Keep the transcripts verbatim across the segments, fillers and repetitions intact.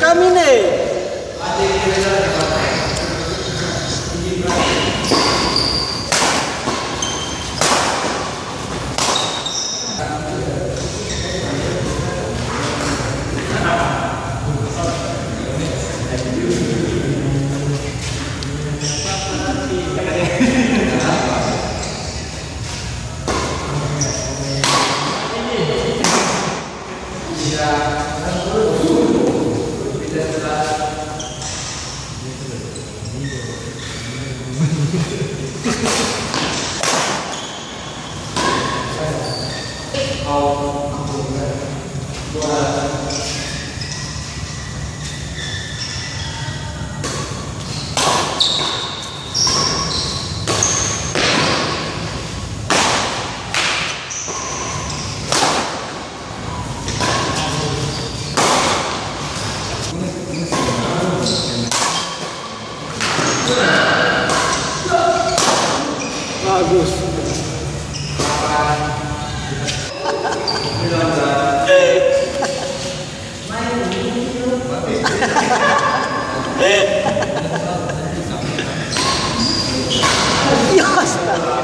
Amine. Bagus. Ya, astaga.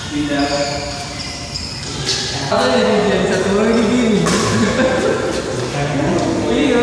Pindah. Apa yang jadi satu lagi gini? Iya.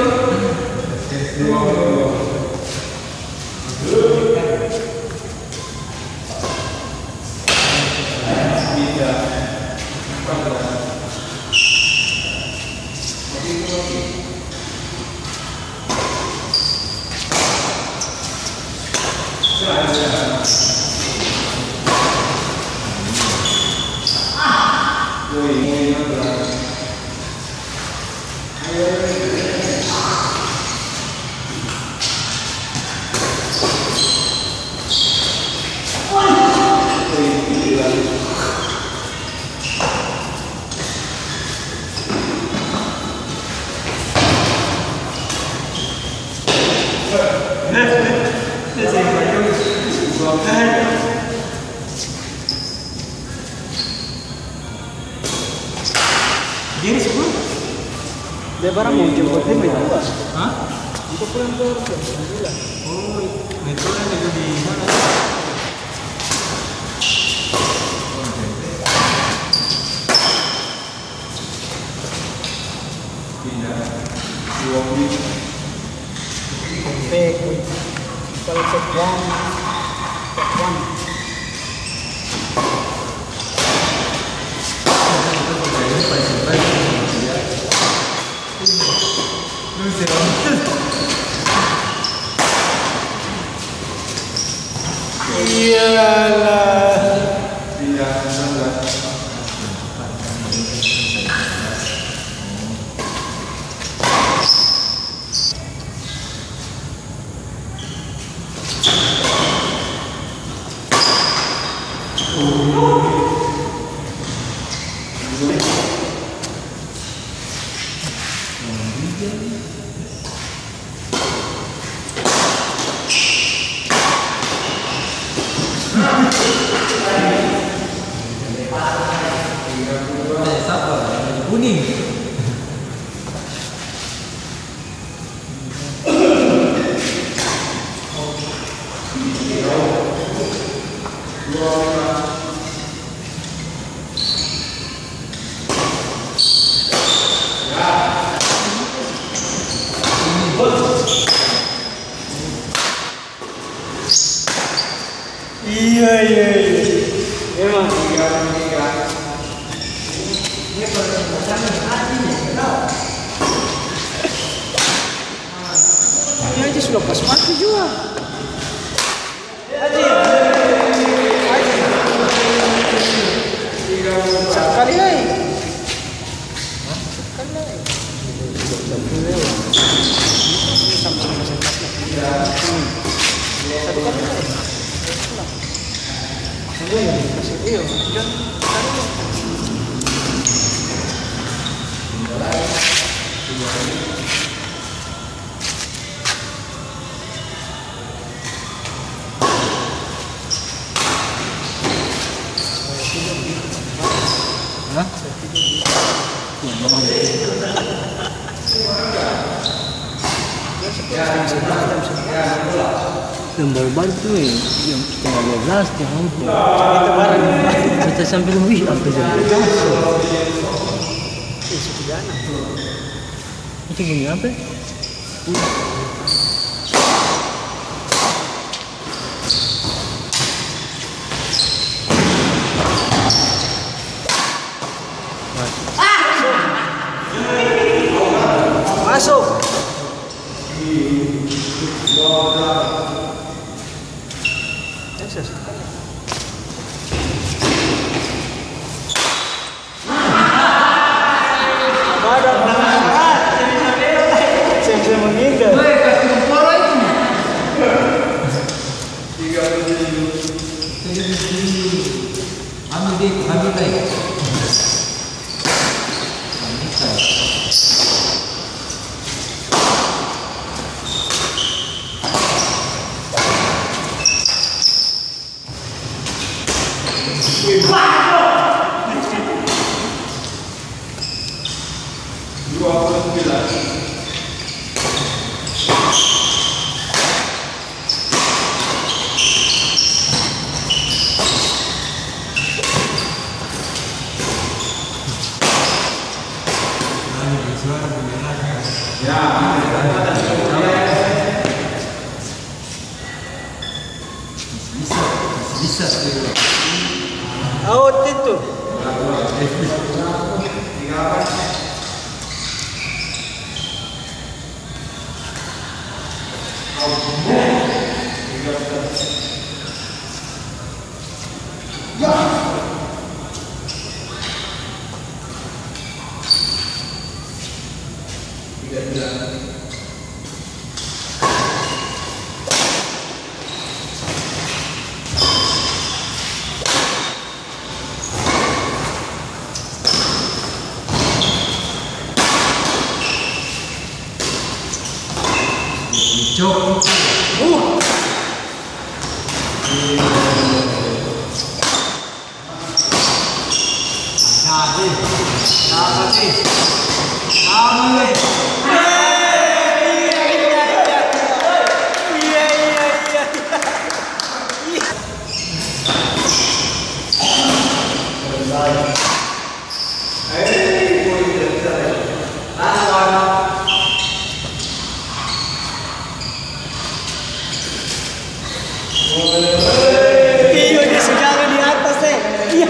Dia di sekolah? Dia barang mau jemput dia main bola. Hah? Untuk pulang ke rumah, dia bilang. Oh, itu kan itu di mana? Pindah. Dua puluh. Take, take one. Take one. Iyalah. Kuning. Iya, iya, iya. Memang. Iya, iya. Dia pernah datang hati, ya, kenal. Lepas mati jua. Haji. Haji. Satu kali lai. Satu kali lai. Satu kali lai. Iyo, iyo. Hah? Yang baru-baru tu, eh, yang setengah dua belas, jam satu. Beta sampe rumah, ih, sampe jam dua belas. Itu bunyi apa? Masuk. Badan. Siap-siap meninggal. Ambil dia, ambil dia. Bisa, bisa, bisa. Out itu. Iyo, dia su jaga di atas, eh. Iya.